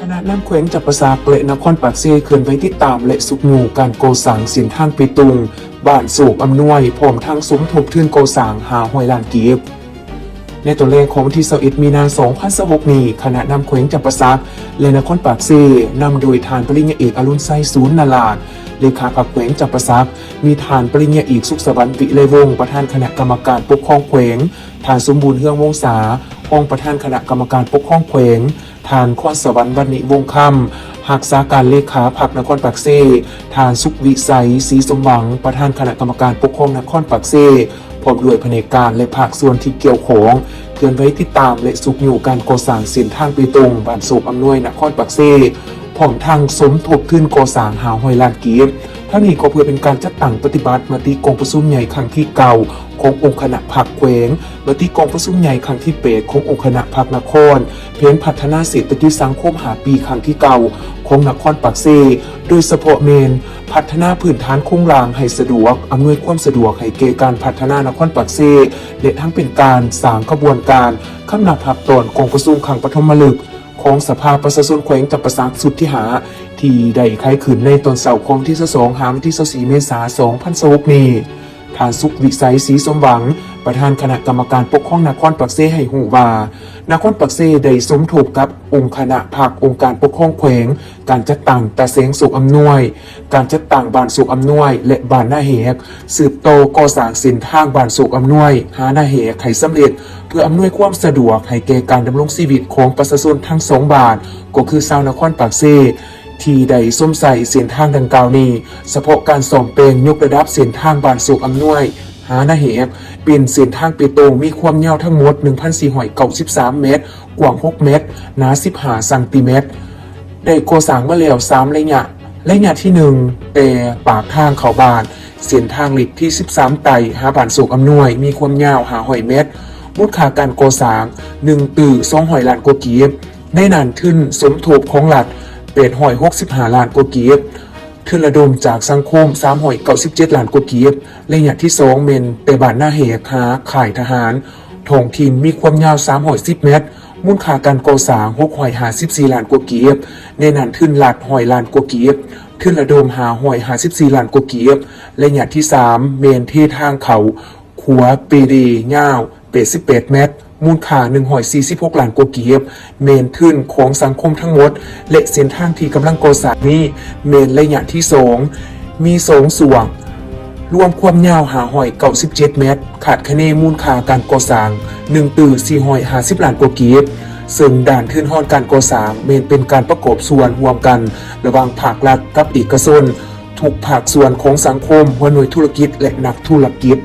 ຄະນະນຳແຂວງຈຳປາສັກ ແລະ ນະຄອນປາກເຊ ເຄື່ອນໄຫວຕິດຕາມ ແລະ ຊຸກຍູ້ການກໍ່ສ້າງເສັ້ນທາງເປຕົງ ບ້ານໂຊກອຳນວຍ ພ້ອມທັງສົມທົບທຶນກໍ່ສ້າງ ຫ້າຮ້ອຍລ້ານກີບ. ໃນຕອນແລງຂອງວັນທີຊາວເອັດ ມີນາ ສອງພັນຊາວຫົກນີ້, ຄະນະນຳແຂວງຈຳປາສັກ ແລະ ນະຄອນປາກເຊ ນຳໂດຍທ່ານປະລິນຍາເອກ ອະລຸນໄຊ ສູນນາລາດ ເລຂາພັກແຂວງຈຳປາສັກ, ມີທ່ານປະລິນຍາເອກ ສຸກສະຫວັນ ວິໄລວົງ ປະທານຄະນະກຳມະການປົກຄອງແຂວງ, ທ່ານ ສົມບູນ ເຮືອງວົງສາ ຮອງປະທານຄະນະກຳມະການປົກຄອງແຂວງ, ທ່ານ ຄອນສະຫວັນ ວັນນິວົງຄຳ ຮັກສາການເລຂາພັກນະຄອນປາກເຊ, ທ່ານ ສຸກວິໄສ ສີສົມຫວັງ ປະທານຄະນະກຳມະການປົກຄອງນະຄອນປາກເຊ ພ້ອມດ້ວຍພະແນກການ ແລະ ພາກສ່ວນທີ່ກ່ຽວຂ້ອງ ເຄື່ອນໄຫວຕິດຕາມ ແລະ ຊຸກຍູ້ການກໍ່ສ້າງເສັ້ນທາງເປຕົງ ບ້ານໂຊກອຳນວຍ ນະຄອນປາກເຊ ພ້ອມທັງສົມທົບທຶນກໍ່ສ້າງ ຫ້າຮ້ອຍລ້ານກີບ. ທັງນີ້ກໍເພື່ອເປັນການຈັດຕັ້ງປະຕິບັດມະຕິກອງປະຊຸມໃຫຍ່ຄັ້ງທີເກົ້າ ຂອງອົງຄະນະພັກແຂວງ, ມະຕິກອງປະຊຸມໃຫຍ່ຄັ້ງທີແປດ ຂອງອົງຄະນະພັກນະຄອນ, ແຜນພັດທະນາເສດຖະກິດສັງຄົມຫ້າປີຄັ້ງທີເກົ້າ ຂອງນະຄອນປາກເຊ, ໂດຍສະເພາະແມ່ນພັດທະນາພື້ນຖານໂຄງລ່າງໃຫ້ສະດວກ, ອຳນວຍຄວາມສະດວກໃຫ້ແກ່ການພັດທະນານະຄອນປາກເຊ ແລະ ທັງເປັນການສ້າງຂະບວນການຄຳນັບຮັບຕ້ອນກອງປະຊຸມຄັ້ງປະຖົມມະລຶກ ຂອງສະພາປະຊາຊົນແຂວງຈຳປາສັກຊຸດທີຫ້າ ທີ່ໄດ້ໄຂຂຶ້ນໃນຕອນເຊົ້າຂອງວັນທີຊາວສອງ ຫາວັນທີຊາວສີ່ ເມສາ ສອງພັນຊາວຫົກນີ້. ທ່ານ ສຸກວິໄສ ສີສົມຫວັງ ປະທານຄະນະກຳມະການປົກຄອງນະຄອນປາກເຊ ໃຫ້ຮູ້ວ່າ ນະຄອນປາກເຊໄດ້ສົມທົບກັບອົງຄະນະພັກ, ອົງການປົກຄອງແຂວງ, ການຈັດຕັ້ງຕາແສງໂຊກອຳນວຍ, ການຈັດຕັ້ງບ້ານໂຊກອຳນວຍ ແລະ ບ້ານນາແຫກ ສືບຕໍ່ກໍ່ສ້າງເສັ້ນທາງບ້ານໂຊກອຳນວຍ ຫານາແຫກໃຫ້ສຳເລັດ ເພື່ອອຳນວຍຄວາມສະດວກໃຫ້ແກ່ການດຳລົງຊີວິດຂອງປະຊາຊົນທັງສອງບ້ານ ກໍຄືຊາວນະຄອນປາກເຊ ທີ່ໄດ້ຊົມໃຊ້ເສັ້ນທາງດັ່ງກ່າວນີ້. ສະເພາະການສ້ອມແປງຍົກລະດັບເສັ້ນທາງບ້ານໂຊກອຳນວຍ ຫານາແຫກ ເປັນເສັ້ນທາງເປຕົງ ມີຄວາມຍາວທັງໝົດ ໜຶ່ງພັນສີ່ຮ້ອຍເກົ້າສິບສາມແມັດ, ກວ້າງຫົກແມັດ, ໜາສິບຫ້າຊັງຕີແມັດ. ໄດ້ກໍ່ສ້າງມາແລ້ວສາມໄລຍະ. ໄລຍະທີໜຶ່ງ ແຕ່ປາກທາງເຂົ້າບ້ານ ເສັ້ນທາງເລກທີສິບສາມໃຕ້ຫາບ້ານໂຊກອຳນວຍ ມີຄວາມຍາວຫ້າຮ້ອຍແມັດ, ມູນຄ່າການກໍ່ສ້າງໜຶ່ງຕື້ສອງຮ້ອຍລ້ານກວ່າກີບ, ໃນນັ້ນທຶນສົມທົບຂອງລັດແປດຮ້ອຍຫົກສິບຫ້າລ້ານກວ່າກີບ, ທຶນລະດົມຈາກສັງຄົມສາມຮ້ອຍເກົ້າສິບເຈັດລ້ານກວ່າກີບ. ໄລຍະທີສອງແມ່ນແຕ່ບ້ານນາແຫກຫາຄ້າຍທະຫານທ້ອງຖິ່ນ ມີຄວາມຍາວສາມຮ້ອຍສິບແມັດ, ມູນຄ່າການກໍ່ສ້າງຫົກຮ້ອຍຫ້າສິບສີ່ລ້ານກວ່າກີບ, ໃນນັ້ນທຶນລັດຮ້ອຍລ້ານກວ່າກີບ, ທຶນລະດົມຫ້າຮ້ອຍຫ້າສິບສີ່ລ້ານກວ່າກີບ. ໄລຍະທີສາມແມ່ນເທທາງເຂົ້າຂົວເປເດຍາວແປດສິບແປດແມັດ, ມູນຄ່າໜຶ່ງຮ້ອຍສີ່ສິບຫົກລ້ານກວ່າກີບ ແມ່ນທຶນຂອງສັງຄົມທັງໝົດ ແລະ ເສັ້ນທາງທີ່ກຳລັງກໍ່ສ້າງນີ້ແມ່ນໄລຍະທີສອງ ມີສອງຊ່ວງ ລວມຄວາມຍາວຫ້າຮ້ອຍເກົ້າສິບເຈັດແມັດ, ຄາດຄະເນມູນຄ່າການກໍ່ສ້າງໜຶ່ງຕື້ສີ່ຮ້ອຍຫ້າສິບລ້ານກວ່າກີບ, ເຊິ່ງດ້ານທຶນຮອນການກໍ່ສ້າງແມ່ນເປັນການປະກອບສ່ວນຮ່ວມກັນລະຫວ່າງພາກລັດກັບເອກະຊົນ, ທຸກພາກສ່ວນຂອງສັງຄົມ, ຫົວໜ່ວຍທຸລະກິດ ແລະ ນັກທຸລະກິດ.